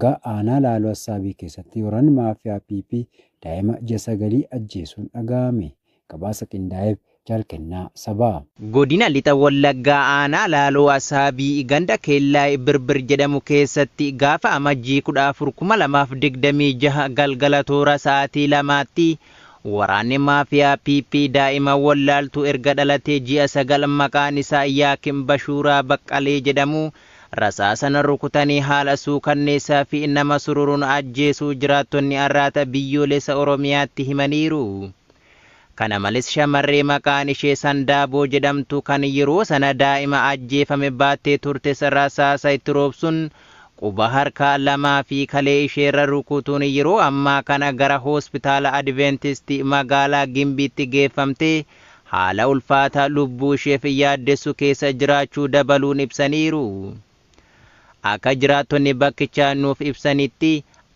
Wallaggaa Aanaa Laaloo Assaabii keessatti waraanni maafiyaa PP daa'ima ji'a sagalii ajjeesuun dhaga'ame. Gabaasa qindaa'eef Jaal Kennaa Sabaa. Godina Lixa Wallaggaa Aanaa Laaloo Asaabii ganda Keellaay Birbir jedhamu keessatti gaafa Amajjii 14, 2026 galgala toora sa'aatii 2tti waraanni maafiyaa PP daa'ima wallaaltuu erga dhalatee ji'a 9 maqaan isaa Yaakim Bashuuraa Baqqalee jedhamu rasaasana rukutanii haala suukanneessaa fi nama sururuun ajjeesuu jiraattonni Arraata Biyyoolessa Oromiyaatti himaniiru. Kana malees shamarree maqaan ishee Sandaaboo jedhamtu kan yeroo sana daa'ima ajjeefame baattee turtes rasaasa itti roobsuun quba harkaa lamaa fi kalee isheerra rukutuun yeroo ammaa kana gara hospitaala Adventistii magaalaa Gimbiitti geeffamtee haala ulfaataa lubbuu isheef yaaddessu keessa jiraachuu dabaluun ibsaniiru. Akka jiraattonni bakkichaa nuuf ibsanitti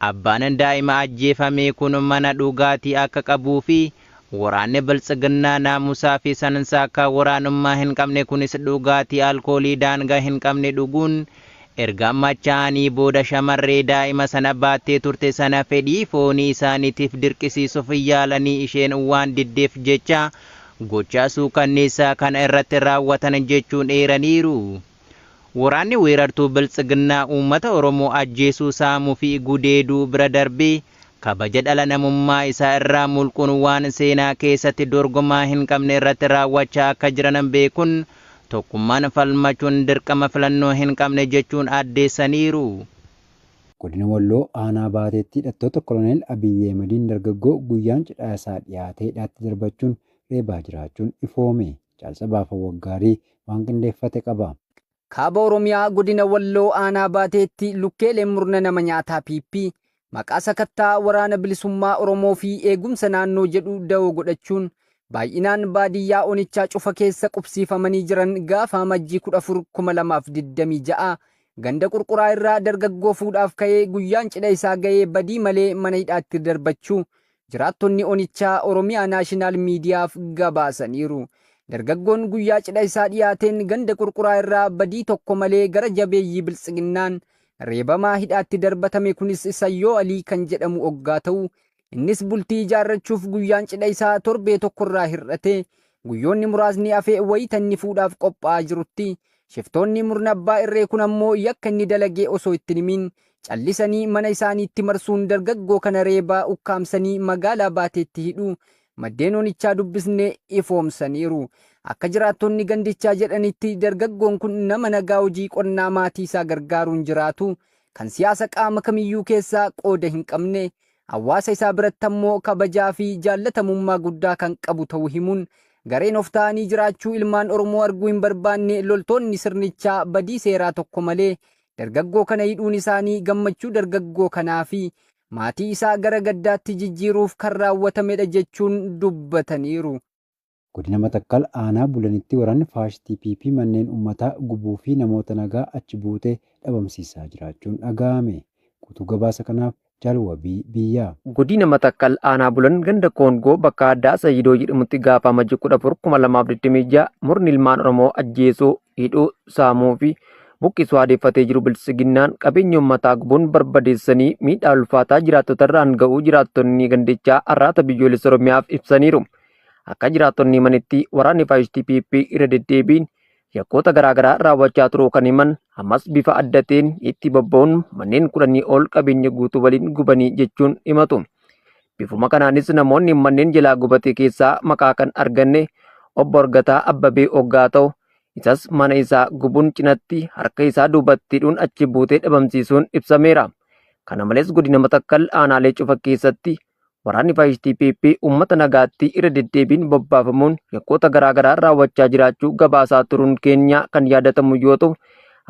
abbaan daa'ima ajjeefamee kun mana dhugaatii akka qabuu fi waraanni biltsiginnaa naamusaa fi sansaakkaa waraanummaa hin qabne kunis dhugaatii alkoolii daangaa hin qabne dhuguun erga machaa'anii booda shamarree daa'ima sana baattee turte sana fedhii foonii isaaniitiif dirqisiisuuf yaalanii isheen waan diddeef jecha gochaa suukanneessaa kana irratti raawwatan jechuun eeraniiru. Waraanni weerartuu biltsiginnaa uummata Oromoo ajjeesuu, saamuu fi gudeeduu bira darbee kabaja dhala namummaa isaa irraa mulquun waan seenaa keessatti dorgomaa hin qabne irratti raawwachaa akka jiran beekuun tokkummaan falmachuun dirqama filannoo hin qabne jechuun addeessaniiru. Godina Walloo Aanaa Baateetti hidhattoota Koloneel Abiyyi Ahimadiin dargaggoo guyyaan cidhaa isaa dhiyaatee hidhaatti darbachuun reebaa jiraachuun ifoome. Caalsa Baafa Waggaarii waan qindeeffate qaba. Kaaba Oromiyaa godina Walloo Aanaa Baateetti lukkeeleen murna nama nyaataa PP maqaa sakattaa waraana bilisummaa Oromoo fi eegumsa naannoo jedhu dawoo godhachuun baay'inaan baadiyyaa onichaa cufa keessa qubsiifamanii jiran gaafa Amajjii 14, 2026 ganda qurquraa irraa dargaggoo fuudhaaf ka'ee guyyaan cidha isaa ga'ee badii malee mana hidhaatti darbachuu jiraattonni onichaa Oromiyaa Naashinaal Miidiyaaf gabaasaniiru. Dargaggoon guyyaa cidha isaa dhiyaateen ganda qurquraa irraa badii tokko malee gara jabeeyyii biltsiginnaan reebamaa hidhaatti darbatame kunis Sayyoo Alii kan jedhamu oggaa ta'u, innis bultii ijaarrachuuf guyyaan cidha isaa torbee tokkorraa hir'ate guyyoonni muraasni hafe wayita inni fuudhaaf qophaa'aa jirutti shiftoonni murna abbaa irree kun ammoo yakka inni dalagee osoo itti himin callisanii mana isaaniitti marsuun dargaggoo kana reebaa ukkaamsanii magaalaa Baateetti hidhu maddeen onichaa dubbisne ifoomsaniiru. Akka jiraattonni gandichaa jedhanitti dargaggoon kun nama nagaa hojii qonnaa maatii isaa gargaaruun jiraatu, kan siyaasa qaama kamiyyuu keessaa qooda hin qabne, hawaasa isaa biratti ammoo kabajaa fi jaallatamummaa guddaa kan qabu ta'uu himuun gareen of ta'anii jiraachuu ilmaan Oromoo arguu hin barbaanne loltoonni sirnichaa badii seeraa tokko malee dargaggoo kana hidhuun isaanii gammachuu dargaggoo kanaa fi maatii isaa gara gaddaatti jijjiiruuf kan raawwatamedha jechuun dubbataniiru. Godina Matakkal Aanaa Bulanitti waraanni faashistii PP manneen uummataa gubuu fi namoota nagaa achi buutee dhabamsiisaa jiraachuun dhaga'ame. Guutuu gabaasa kanaaf Jaal Wabii Biyyaa. Godina Matakkal Aanaa Bulan ganda Koongoo bakka addaa Sayyidoo jedhamutti gaafa Amajjii 14, 2026 murni ilmaan Oromoo ajjeesuu, hidhuu, saamuu fi buqqisuu aadeeffatee jiru biltsiginnaan qabeenya uummataa gubuun barbadeessanii miidhaa ulfaataa jiraattota irraan ga'uu jiraattonni gandichaa Arraata Biyyoolessa Oromiyaaf ibsaniiru. Akka jiraattonni himanitti waraanni faashistii PP irra deddeebiin yakkoota garaagaraa raawwachaa turuu kan himan ammas bifa adda ta'een itti bobba'uun manneen 10 ol qabeenya guutuu waliin gubanii jechuun himatu. Bifuma kanaanis namoonni manneen jalaa gubate keessaa maqaa kan arganne obbo Argataa Abbabee oggaa ta'u isas mana isaa gubuun cinatti harka isaa duubatti hidhuun achi buutee dhabamsiisuun ibsameera. Kana malees godina Matakkal aanaalee cufa keessatti waraanni faashistii PP uummata nagaatti irra deddeebiin bobbaafamuun yakkoota garaagaraa raawwachaa jiraachuu gabaasaa turuun keenya kan yaadatamu yoo ta'u,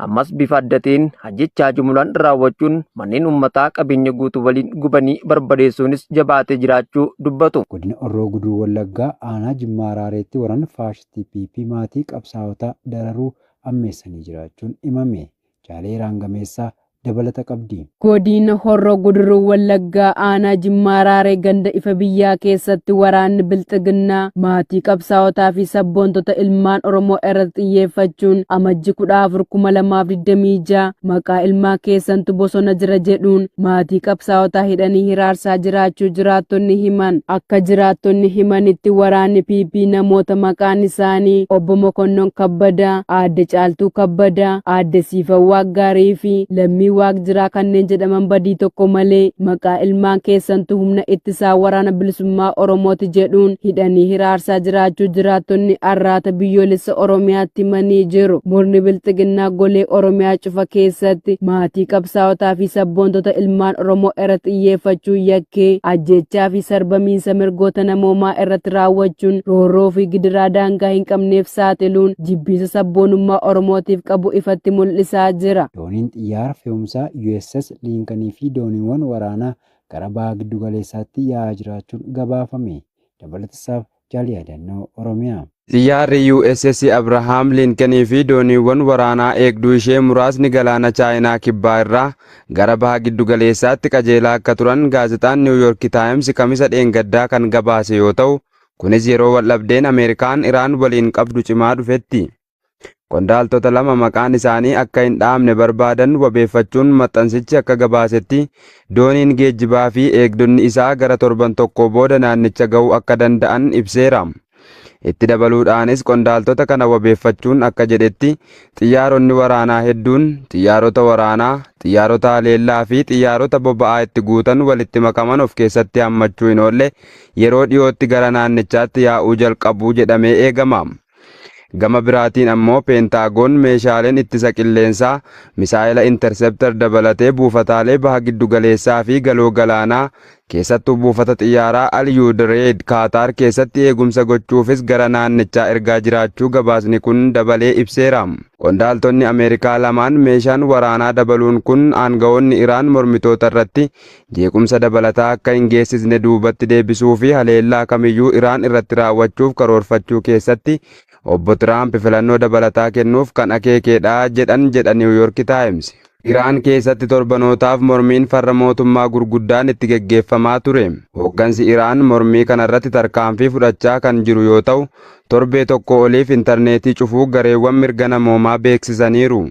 ammas bifa adda ta'een ajjechaa jumulaan raawwachuun manneen uummataa qabeenya guutuu waliin gubanii barbadeessuunis jabaatee jiraachuu dubbatu. Godina Horroo Guduruu Wallaggaa Aanaa Jimmaa Raareetti waraanni faashistii PP maatii qabsaa'otaa dararuu ammeessanii jiraachuun himame. Jaalee Raangameessaa Dabalata qabdi. Godina Horroo Guduruu Wallaggaa Aanaa Jimmaa Raaree ganda ifa biyyaa keessatti waraanni Bilxiginnaa maatii qabsaa'otaa fi sabboontota ilmaan Oromoo irratti xiyyeeffachuun Amajji 14, 2026 maqaa ilmaa keessantu bosona jira jedhuun maatii qabsaa'otaa hidhanii hiraarsaa jiraachuu jiraattonni himan. Akka jiraattonni himanitti, waraanni PP namoota maqaan isaanii Obbo Mokonnon Kabbadaa, Aadde Caaltuu Kabbadaa, Aadde Siifan Waaggaarii fi Lammii Waaqjiraa kanneen jedhaman badii tokko malee maqaa ilmaan keessantu humna ittisaa Waraana Bilisummaa Oromooti jedhuun hidhanii hiraarsaa jiraachuu jiraattonni Arraata Biyyoolessa Oromiyaatti himanii jiru. Murni Bilxiginnaa golee Oromiyaa cufa keessatti maatii qabsaa'otaa fi sabboontota ilmaan Oromoo irratti xiyyeeffachuun yakkee ajjechaa fi sarbamiinsa mirgoota namoomaa irratti raawwachuun roorroo fi gidiraa daangaa hin qabneef saaxiluun jibbiinsa sabboonummaa Oromootiif qabu ifatti mul'isaa jira. Dooniin xiyyaara fe'umsaa USS Liinkanii fi dooniiwwan waraanaa gara baha giddugaleessaatti yaa'aa jiraachuun gabaafame. Dabalatasaaf Jaal Yaadannoo Oromiyaa. Xiyyaarri USS Abrahaam Liinkanii fi dooniiwwan waraanaa eegduu ishee muraasni galaana Chaayinaa kibbaa irraa gara baha giddugaleessaatti qajeelaa akka turan gaazexaan Niw Yoork Taayims Kamisa dheengaddaa kan gabaase yoo ta'u, kunis yeroo waldhabdeen Ameerikaan Iraan waliin qabdu cimaa dhufetti. Qondaaltota lama maqaan isaanii akka hin dhaamne barbaadan wabeeffachuun maxxansichi akka gabaasetti, dooniin geejjibaa fi eegdonni isaa gara torban tokko booda naannicha ga'uu akka danda'an ibseera. Itti dabaluudhaanis qondaaltota kana wabeeffachuun akka jedhetti, xiyyaaronni waraanaa hedduun xiyyaarota waraanaa, xiyyaarota haleellaa fi xiyyaarota boba'aa itti guutan walitti makaman of keessatti hammachuu hin oolle yeroo dhiyootti gara naannichaatti yaa'uu jalqabu jedhamee eegama. Gama biraatiin ammoo Peentaagoon meeshaaleen ittisa qilleensaa misaa'ila interceptor dabalatee buufataalee baha giddugaleessaa fi galoo galaanaa, keessattuu buufata xiyyaaraa Al Udeid Kaataar keessatti eegumsa gochuufis gara naannichaa ergaa jiraachuu gabaasni kun dabalee ibseera. Qondaaltonni Ameerikaa lamaan meeshaan waraanaa dabaluun kun aanga'oonni Iraan mormitoota irratti jeequmsa dabalataa akka hin geessisne duubatti deebisuu fi haleellaa kamiyyuu Iraan irratti raawwachuuf karoorfachuu keessatti obbo Tiraamp filannoo dabalataa kennuuf kan akeekedha jedhan jedha Niw Yoork Taayims. Iraan keessatti torbanootaaf mormiin farra mootummaa gurguddaan itti geggeeffamaa ture. Hooggansi Iraan mormii kanarratti tarkaanfii fudhachaa kan jiru yoo ta'u, torbee tokko oliif intarneetii cufuu gareewwan mirga namoomaa beeksisaniiru.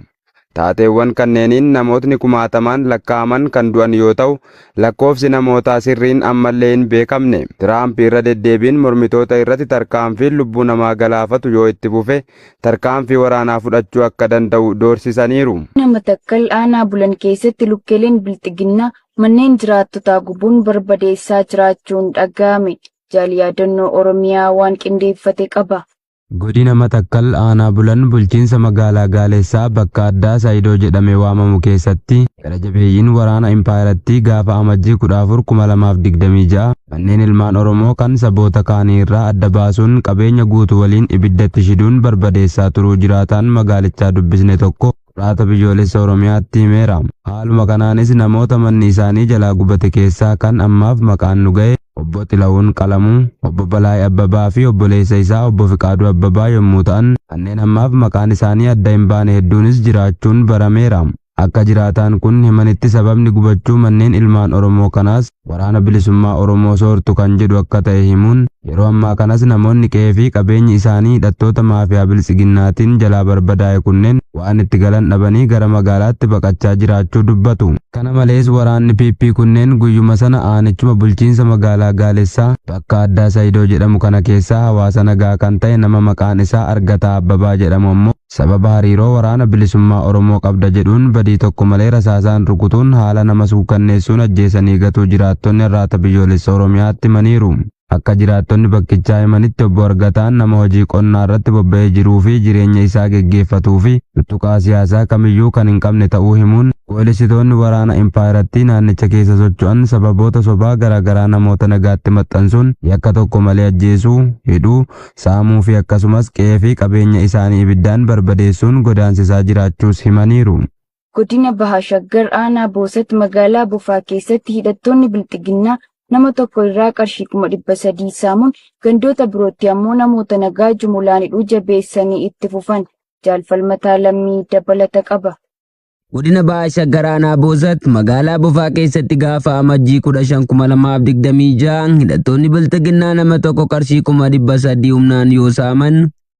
Taateewwan kanneeniin namootni kumaatamaan lakkaa'aman kan du'an yoo ta'u, lakkoofsi namootaa sirriin ammallee hin beekamne. Tiraamp irra deddeebiin mormitoota irratti tarkaanfiin lubbuu namaa galaafatu yoo itti fufe tarkaanfii waraanaa fudhachuu akka danda'u doorsisaniiru. Nama Takkal aanaa Bulan keessatti lukkeeleen Bilxiginnaa manneen jiraattotaa gubuun barbadeessaa jiraachuun dhaga'ame. Jaal Yaadannoo Oromiyaa waan qindeeffate qaba. Godina Matakkal aanaa Bulan bulchiinsa magaalaa Gaalessaa bakka addaa Saayidoo jedhamee waamamu keessatti gara jabeeyyiin waraana impaayerattii gaafa Amajjii 14, 2026 manneen ilmaan Oromoo kan saboota kaanii irraa adda baasuun qabeenya guutuu waliin ibiddatti shiduun barbadeessaa turuu jiraataan magaalichaa dubbisne tokko Arraata Biyyoolessa Oromiyaatti himeera. Haaluma kanaanis namoota manni isaanii jalaa gubate keessaa kan ammaaf maqaan nu ga'e Obbo Xilawuun Qalamuu, Obbo Balaay Abbabaa fi obboleessa isaa Obbo Fiqaaduu Abbabaa yommuu ta'an, kanneen ammaaf maqaan isaanii adda hin baane hedduunis jiraachuun barameera. Akka jiraataan kun himanitti, sababni gubachuu manneen ilmaan Oromoo kanaas Waraana Bilisummaa Oromoo soortu kan jedhu akka ta'e himuun, yeroo ammaa kanas namoonni qe'ee fi qabeenyi isaanii hidhattoota maafiyaa Biltsiginnaatiin jalaa barbadaa'e kunneen waan itti galan dhabanii gara magaalaatti baqachaa jiraachuu dubbatu. Kana malees waraanni PP kunneen guyyuma sana aanichuma bulchiinsa magaalaa Gaalessaa bakka addaa Sayidoo jedhamu kana keessaa hawaasa nagaa kan ta'e nama maqaan isaa Argataa Abbabaa jedhamu ammoo sababa hariiroo Waraana Bilisummaa Oromoo qabda jedhuun badii tokko malee rasaasaan rukutuun haala nama suukkanneessuun ajjeesanii gatuu jiraattonni Arraata Biyyoolessa Oromiyaatti himaniiru. Akka jiraattonni bakkichaa himanitti, Obbo Argataan nama hojii qonnaa irratti bobba'ee jiruu fi jireenya isaa geggeeffatuu fi tuttuqaa siyaasaa kamiyyuu kan hin qabne ta'uu himuun, goolessitoonni waraana impaayerattii naannicha keessa socho'an sababoota sobaa garaa garaa namoota nagaatti maxxansuun yakka tokko malee ajjeesuu, hidhuu, saamuu fi akkasumas qe'ee fi qabeenya isaanii ibiddaan barbadeessuun godaansisaa jiraachuus himaniiru. Godina Baha Shaggar aanaa Boosat magaalaa Bofaa keessatti hidhattoonni Bilxiginnaa nama tokko irraa qarshii 300,000 saamuun gandoota birootti ammoo namoota nagaa jumulaan hidhuu jabeessanii itti fufan. Jaal Falmataa Lammii dabalata qaba. Godina Baha Shaggar Aanaa Boosat magaalaa Bofaa keessatti gaafa Amajjii 15,2026 hidhattoonni Bilxiginnaa nama tokko qarshii 300,000 humnaan yoo saaman,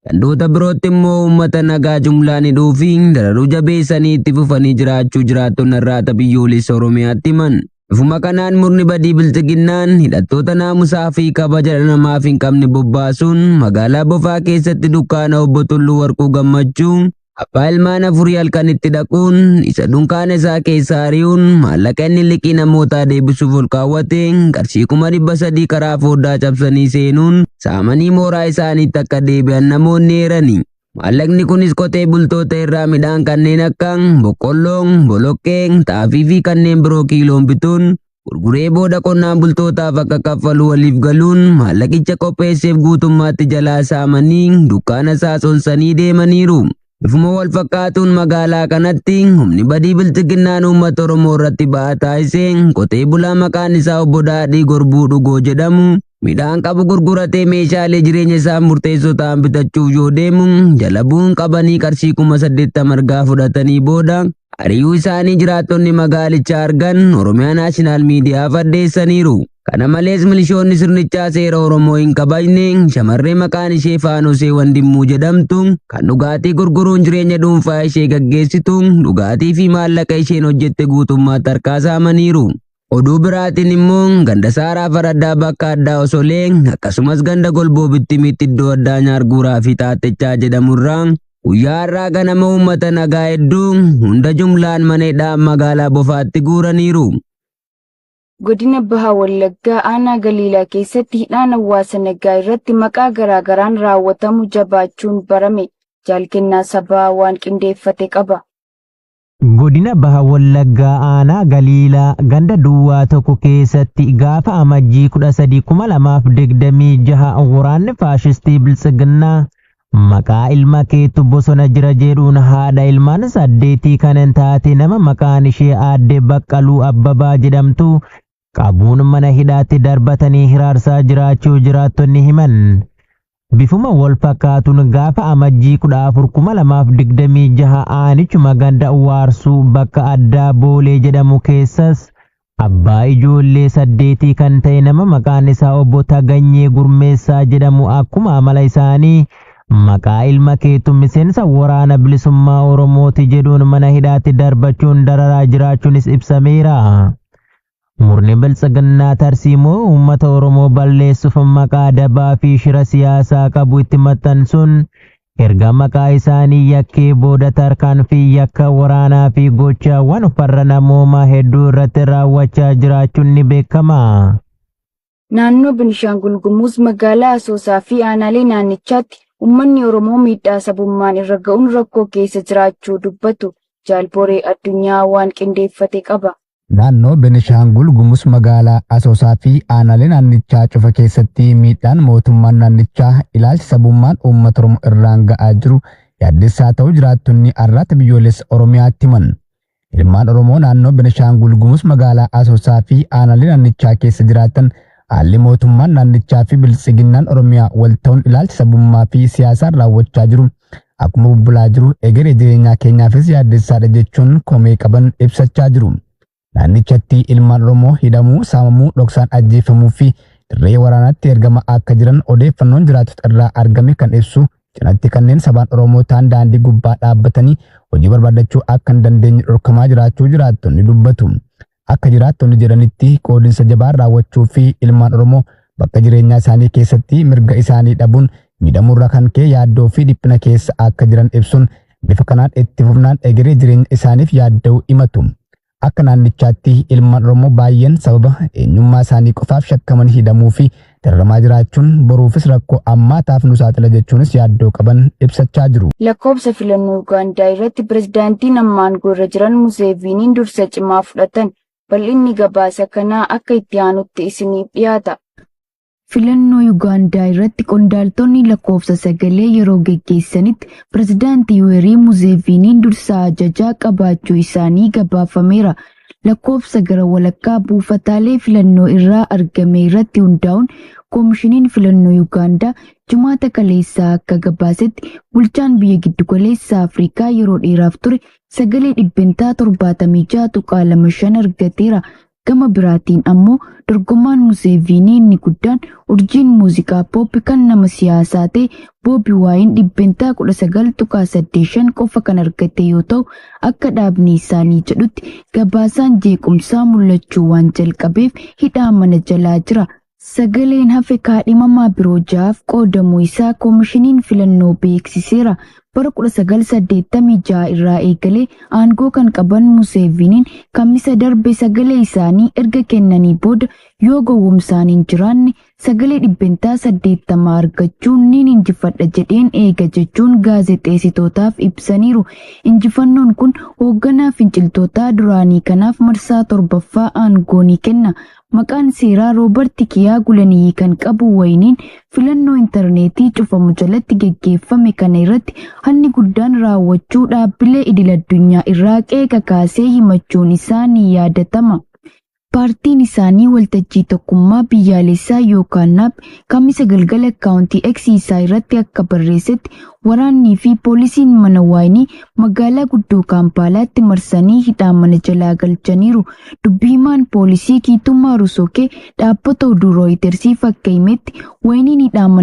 gandoota birootti immoo uummata nagaa jumlaan hidhuu fi dararuu jabeessanii itti fufanii jiraachuu jiraattonni Arraata Biyyoolessa Oromiyaatti himan. Bifuma kanaan murni badii Bilxiginnaan hidhattoota naamusaa fi kabaja dhala namaaf hin qabne bobbaasuun magaalaa Bofaa keessatti dukkaana Obbo Tulluu Warquu Gammachuu abbaa ilmaan afurii halkan itti dhaquun isa dunkaana isaa keessaa ari'uun maallaqa inni liqii namootaa deebisuuf ol kaawwate qarshii 300,000 karaa foddaa cabsanii seenuun saamanii mooraa isaaniitti akka deebi'an namoonni eerani. Maallaqni kunis qotee bultoota irraa midhaan kanneen akka boqqolloo, boloqqee, xaafii fi kanneen biroo kiiloon bituun gurguree booda qonnaan bultootaaf akka kaffalu waliif galuun maallaqicha qopheesseef guutummaatti jalaa saamanii dukkaana isaa sonsanii deemaniiru. Bifuma wal fakkaatuun magaalaa kanatti humni badii Bilxiginnaan uummata Oromoo irratti ba'aa taasise qotee bulaa maqaan isaa Obbo Daadhii Gorbuu Dhugoo jedhamu midhaan qabu gurguratee meeshaalee jireenya isaa murteessoo ta'an bitachuuf yoo deemu jala bu'uun qabanii qarshii 80,000 argaa fudhatanii booda ari'uu isaanii jiraattonni magaalichaa argan Oromiyaa Naashinaal Miidiyaaf addeessaniiru. Kana malees milishoonni sirnichaa seera Oromoo hin kabajne shamarree maqaan ishee Faanosee Wandimmuu jedhamtu kan dhugaatii gurguruun jireenya dhuunfaa ishee gaggeessitu dhugaatii fi maallaqa isheen hojjette guutummaatti harkaa saamaniiru. Oduu biraatiin immoo ganda Saaraa Faraddaa bakka addaa Osolee akkasumas ganda Golboo Bittimiitti iddoo addaa Nyaarguuraa fi Taattechaa jedhamurraa guyyaa har'aa ganama uummata nagaa hedduu hunda jumlaan mana hidhaa magaalaa Bofaatti guuraniiru. Godina Baha Wallaggaa Aanaa Galiilaa keessatti hidhaan hawaasa nagaa irratti maqaa garaagaraan raawwatamu jabaachuun barame. Jaalkennaa Sabaa waan qindeeffate qaba. Godina Baha Wallaggaa Aanaa Galiilaa ganda duwwaa tokko keessatti gaafa Amajjii 13,2026 waraanni faashistii Biltsiginnaa maqaa ilma keetu bosona jira jedhuun haadha ilmaan 8 kan taate nama maqaan ishee Aadde Baqqaluu Abbabaa jedhamtu qabuun mana hidhaatti darbatanii hiraarsaa jiraachuu jiraattonni himan. Bifuma wal fakkaatuun gaafa Amajjii 14,2026 aanichuma ganda Waarsuu bakka addaa Boolee jedhamu keessas abbaa ijoollee 8 kan ta'e nama maqaan isaa Obbo Taganyee Gurmeessaa jedhamu akkuma amala isaanii maqaa ilma keetu miseensa waraana bilisummaa Oromooti jedhuun mana hidhaatti darbachuun dararaa jiraachuunis ibsameera. Murni Biltsiginnaa tarsiimoo uummata Oromoo balleessuuf maqaa dabaa fi shira siyaasaa qabu itti maxxansuun erga maqaa isaanii yakkee booda tarkaanfii yakka waraanaa fi gochaawwan farra namoomaa hedduu irratti raawwachaa jiraachuun ni beekama. Naannoo Benishaangul Gumuz magaalaa Asoosaa fi aanaalee naannichaatti uummanni Oromoo miidhaa sabummaan irra ga'uun rakkoo keessa jiraachuu dubbatu. Jaalboree Addunyaa waan qindeeffate qaba. Naannoo Benishaangul Gumuz magaalaa Asoosaa fi aanaalee naannichaa cufa keessatti miidhaan mootummaan naannichaa ilaalcha sabummaan uummata Oromoo irraan ga'aa jiru yaaddessaa ta'uu jiraattonni Arraata Biyyoolessa Oromiyaatti himan. Ilmaan Oromoo naannoo Benishaangul Gumuz magaalaa Asoosaa fi aanaalee naannichaa keessa jiraatan haalli mootummaan naannichaa fi biltsiginnaan Oromiyaa wal ta'uun ilaalcha sabummaa fi siyaasaan raawwachaa jiru akkuma bubbulaa jiru egeree jireenyaa keenyaafis yaaddessaadha jechuun komee qaban ibsachaa jiru. Naannichatti ilmaan Oromoo hidhamuu, saamamuu, dhoksaan ajjeefamuu fi dirree waraanaatti ergama akka jiran odeeffannoon jiraattota irraa argame kan ibsu cinatti kanneen sabaan Oromoo ta'an daandii gubbaa dhaabbatanii hojii barbaadachuu akka hin dandeenye dhorkamaa jiraachuu jiraattonni dubbatu. Akka jiraattonni jedhanitti qoodinsa jabaan raawwachuu fi ilmaan Oromoo bakka jireenyaa isaanii keessatti mirga isaanii dhabuun miidhamuurraa kan ka'e yaaddoo fi dhiphina keessa akka jiran ibsuun bifa kanaan itti fufnaan egeree jireenya isaaniif yaadda'uu himatu. Akka naannichaatti ilmaan Oromoo baay'een sababa eenyummaa isaanii qofaaf shakkamanii hidhamuu fi dararamaa jiraachuun boruufis rakkoo ammaataaf nu saaxila jechuunis yaaddoo qaban ibsachaa jiru. Lakkoofsa filannoo Ugaandaa irratti pirezidaantiin amma aangoo irra jiran Museeviiniin dursa cimaa fudhatan. Bal'inni gabaasa kanaa akka itti aanutti isiniif dhiyaata. Filannoo Ugaandaa irratti qondaaltonni lakkoofsa sagalee yeroo geggeessanitti pirezidaantii Yuwerii Museeviiniin dursa ajajaa qabaachuu isaanii gabaafameera. Lakkoofsa gara walakkaa buufataalee filannoo irraa argame irratti hundaa'uun koomishiniin filannoo Ugaandaa Jimaata kaleessaa akka gabaasetti bulchaan biyya giddugaleessa Afrikaa yeroo dheeraaf ture sagalee 76.25% argateera. Gama biraatiin ammoo dorgomaan Museeviinii inni guddaan urjiin muuziqaa poop kan nama siyaasaa ta'e Boobi Waayin 19.85% qofa kan argate yoo ta'u, akka dhaabni isaanii jedhutti gabaasaan jeequmsaa mul'achuu waan jalqabeef hidhaa mana jalaa jira. Sagaleen hafe kaadhimamaa biroo ja'aaf qoodamuu isaa koomishiniin filannoo beeksiseera. Bara 1986 irraa eegalee aangoo kan qaban Museeviniin Kamisa darbe sagalee isaanii erga kennanii booda yoo gowwomsaan hin jiraanne sagalee 80% argachuun niin injifadha jedheen eega jechuun gaazexeessitootaaf ibsaniiru. Injifannoon kun hoogganaa finciltootaa duraanii kanaaf marsaa torbaffaa aangoo ni kenna. Maqaan seeraa Roobarti Kiyaa Gulaniyyii kan qabu Wayiniin filannoo intarneetii cufamu jalatti geggeeffame kana irratti hanni guddaan raawwachuu dhaabbilee idil-addunyaa irraa qeeqa kaasee himachuun isaa ni yaadatama. Paartiin isaanii waltajjii tokkummaa biyyaalessaa yookaan NAP Kamisa galgala akkaawuntii X isaa irratti akka barreessetti waraannii fi poolisiin mana Waayinii magaalaa guddoo Kaampaalaatti marsanii hidhaa mana jalaa galchaniiru. Dubbii himaan poolisii Kiitumaa Rusokee dhaabbata oduu Rooyitersiif akka himetti Waayiniin hidhaa mana